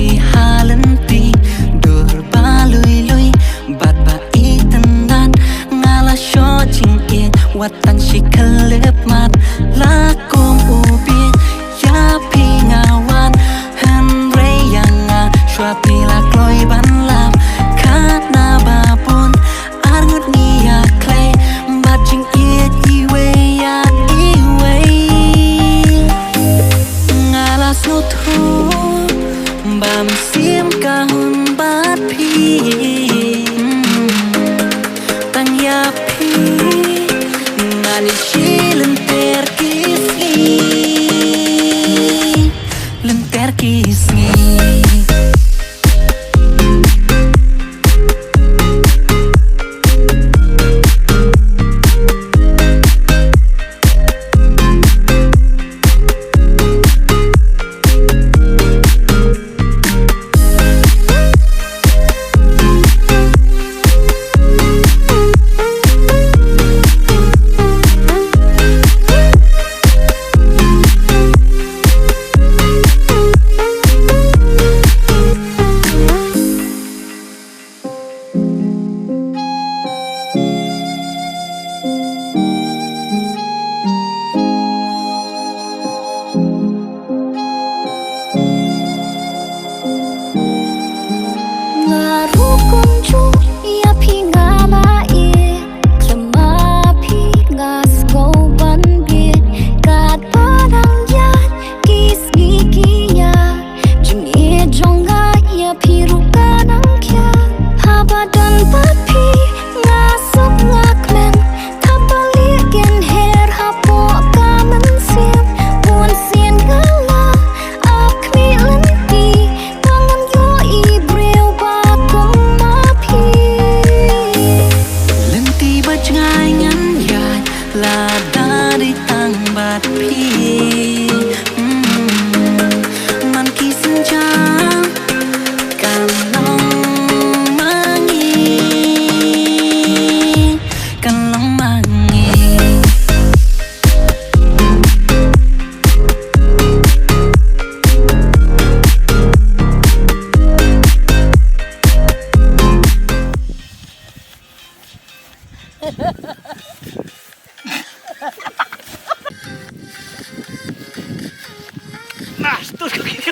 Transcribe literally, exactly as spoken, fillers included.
Ïa ha lynti dur ba lui lui bad ba itynnad, nga la shoh jingïeit wat tang shi khyllipmat. La kum u bieit ïa phi nga wan, hynrei ïa nga shuwa phi la kloi ban lap. Khatna ba bun ar ngut ngi ïa khlei bad jingïeit iwei ïa iwei. Nga la sngewthuh ba mynsiem ka hun bad phi. Tang ïa phi ngan ïa shi lynter ki sngi, lynter ki sngi. Nga ruh kumjuh ïa phi nga la ïeit, khlem ma phi nga sngew ban bieit. Katba dang ïaid ki sngi ki ïaid, jingïeit jong nga ïa phi ruh ka dang khia. Haba don bad phi nga suk nga kmen, haba lieh kin her hapoh ka mynsiem. Bun sien nga la ap khmih lynti, ba ngan ïoh i briew ba kum ma phi. Lynti ba jngai ngan ïaid lada dei tang bad phi. Mm. Man ki sienjam kan long ma ngi, kan long ma ngi. Nah, terus kau gini.